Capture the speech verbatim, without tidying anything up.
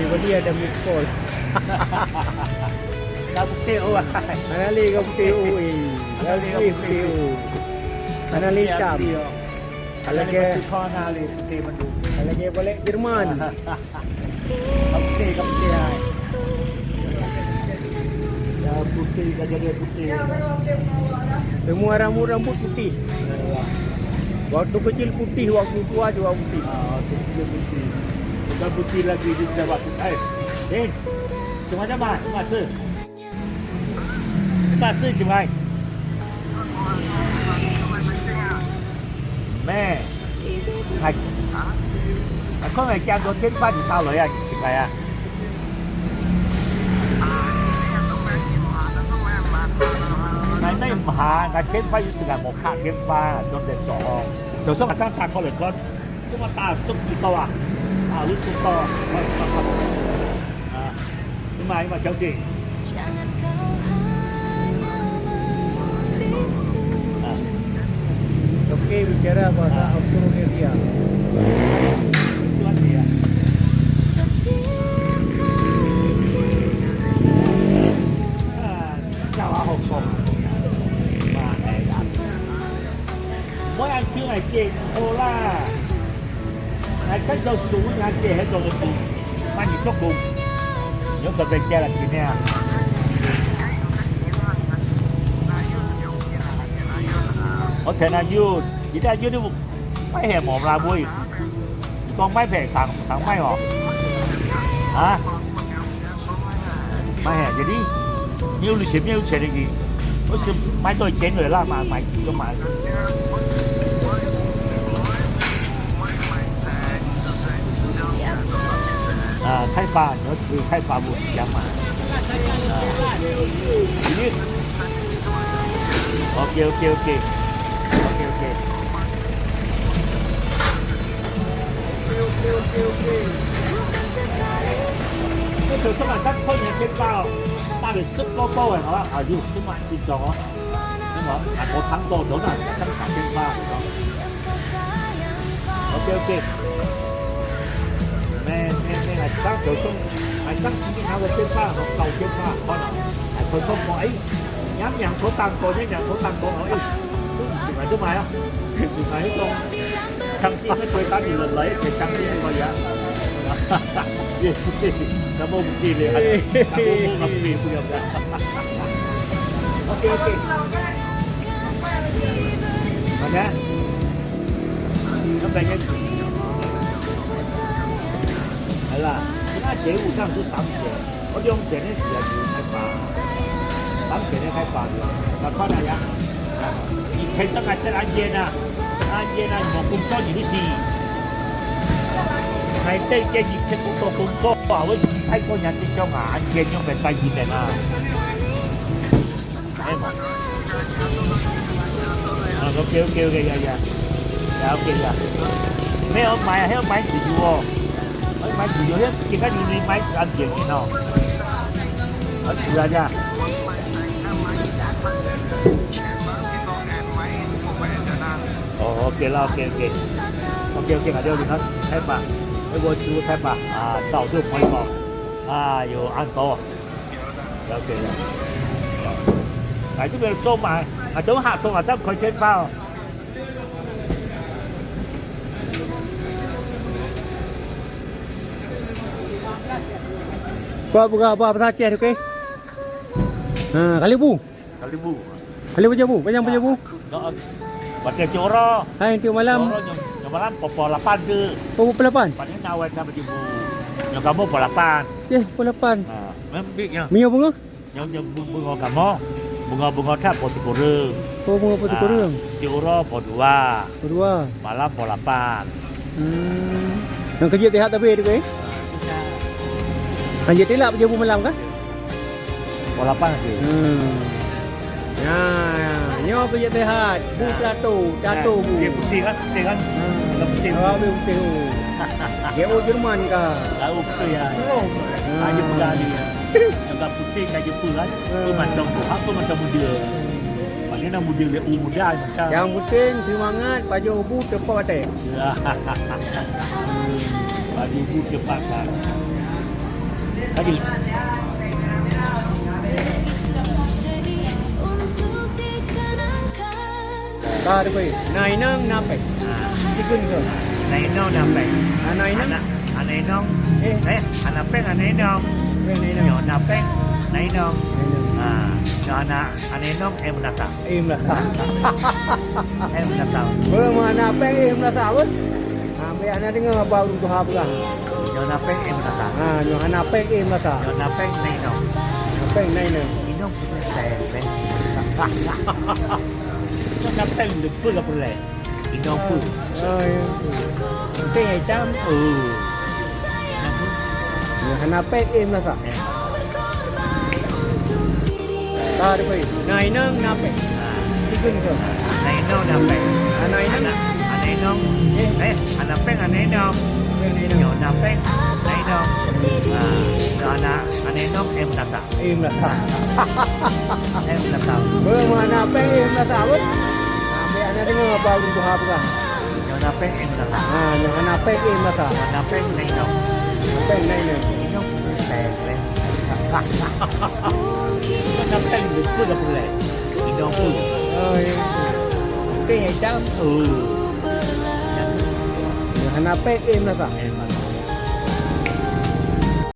Body ada mukol. Ka putéh, oh, ai. Hana lé ka putéh, oh, eh. Hana lé ka putéh, oh. Hana lé hitam. Asli, oh. Hana lé ka putéh, hana lé putéh mandum. Hana lé balik Jerman. Ka putéh, ka putéh, ai. Ka putéh, ka jadi putéh. Semua rambut-rambut putih. Waktu kecil putih, waktu tua juga putih. Ah, waktu kecil putih. Bukan putih lagi, dia sudah waktu. Eh, eh. Macam mana, Mat? Masa? Masa, Mat? Meh. Hai. Aku nak kian dua千八你到了呀，你去买啊。买那唔下，那千八有时间无卡千八，做得做哦。就算我刚打开了，做这么大送不到啊，啊，你送到啊，快快快。啊，你买嘛，小姐。 Jangan kau hanya membisu. Oke, bicara bahasa Australia. Setiap kali kita bertemu. Moi ancien até ho la. Hai kan jauh su nyan até hai jauh tu. Man ni sokong. Nyoe ka bengkel lagi ni ah. Oh, kena yun. Kita yun ni mai he mo melabui. Kong mai phe sang sang mai ho. Ha? Mai he jadi. Ni ulu sip ni ulu sip lagi. Ulu sip mai toi chen le la mai mai ke mai. 啊，开发，你要开发不一样嘛。啊，OK，OK，OK。OK，OK。OK，OK，OK。那走上来，他碰你的肩膀哦，那里是包包哎，好吧？啊，有，这么紧张哦。那么，啊，我看到走那，刚打电话，你知道吗？ OK，OK。Meng, meng, meng, hai sang, hai sang sini na wo kian sa, ho kau kian sa, ho na. Hai kau song ko ai. Nyam nyam ko tang ko, nyam nyam ko tang ko, ai. Tu si mai tu mai ah. Si mai tu. Sang sini ko tadi lelai, sang sini ko ya. Ye, putih. Kamu putih le. Kamu mau ngapain pun ya. OK，OK。Mana? 两百元。好了，那钱我上次赏钱，我用钱的时间就是开发，赏钱的开发的，那看了呀。你看这个这案件啊，案件啊，我工作你的事，还对这一切工作工作啊，我是太多年的中啊，案件用来带你的啊。 哎嘛。啊，OK，OK，OK，呀，呀。呀，OK，呀。没有买，还要买几句哦。要买几句，要给他留着买三点的哦。啊，是啊，是啊。哦，OK 啦，OK，OK。OK，OK，那就你看，太棒，哎，我就太棒啊，早就朋友啊，有按多。 了解了。来这边做买，啊，等下做啊，再回去报。 Kau buka apa, apa saja, okey? Ha, kali bu. Kali bu. Kali bu jabu, banyak bu jabu. Batèe cora. Hai, untuk malam. Cora nyong, nyong malam pukul lapan tu. Oh, pukul lapan? Lapan ni nak awai dah berjemur. Nyong kamoe pukul lapan. Eh, pukul lapan. Ha, memang bit nya. Mio bunga? Nyong, nyong bu-, bunga kamoe. Bunga-bunga that pukul sikureueng. Oh, bunga pukul sikureueng. Ha, cora pukul dua. Pukul dua. Malam pukul lapan. Hmm. Nyang keujiek teuhat tapi tu ke? Ha, tu dah. Kan jiek tilak berjemur malam kah? Pukul lapan lagi. Hmm. Ya, ya. Nyoe keuh jeuet sehat. Bu teratur, teratur bu. Putih, putih kan? Putih kan? Hmm. Putih. Awak ambil putih tu. Dia oh Jerman kah? Tahu betul ya. Belum. Hmm. Aja peugah ni ya. Yang putih kan jepun kan? Hmm. Pun macam tu. Apa macam muda? Mana nak muda dia? Oh, muda macam. Yang penting semangat, pajoh bu tepat atas. Ya. Pajoh bu tepat kan. Tadi. Ka, Teungku. Na inong, na péng. Ah. Ikun ke? Na inong, na péng. Ana inong? Ana, ana inong. Eh. Eh, ana péng, ana inong. Péng, na inong. Nyoe na péng, na inong. Na inong. Ah, nyoe ana, ana inong, eh, meunasah. Eh, meunasah. Eh, meunasah. Beuh, meunasah, péng, eh, meunasah, beuh. Ambiak hana deungoe haba ureueng tuha peugah. Nyoe hana péng, eh, meunasah. Ha, nyoe hana péng, eh, meunasah. Nyoe hana péng, na inong. Hana péng, na inong. Inong peureulèe, péng, péng. Nyoe hana péng, peue ka peureulèe. Inong peue? Oh, ya. Péng hitam. Oh. Nyoe hana péng, eh, meunasah. Eh. Ka, Teungku. Na inong, na péng. Ikun ke? Na inong, na péng. Ana inong? Ana, ana inong. Eh. Eh, ana péng, ana inong. Péng, na inong. Nyoe na péng, na inong. Ah, nyoe ana, ana inong, eh, meunasah. Eh, meunasah. Eh, meunasah. Beuh, meunasah péng, eh, meunasah, beuh. Ambiak hana deungoe haba ureueng tuha peugah. Nyoe na péng, eh, meunasah. Ha, nyoe hana péng, eh, meunasah. Nyoe na péng, na inong. Na péng, na inong. Inong peureulèe, péng, péng. Nyoe na péng, peue ka peureulèe. Inong peue? Oh, ya. Péng hitam. Oh. Nyoe hana péng, eh, meunasah. Eh, meunasah.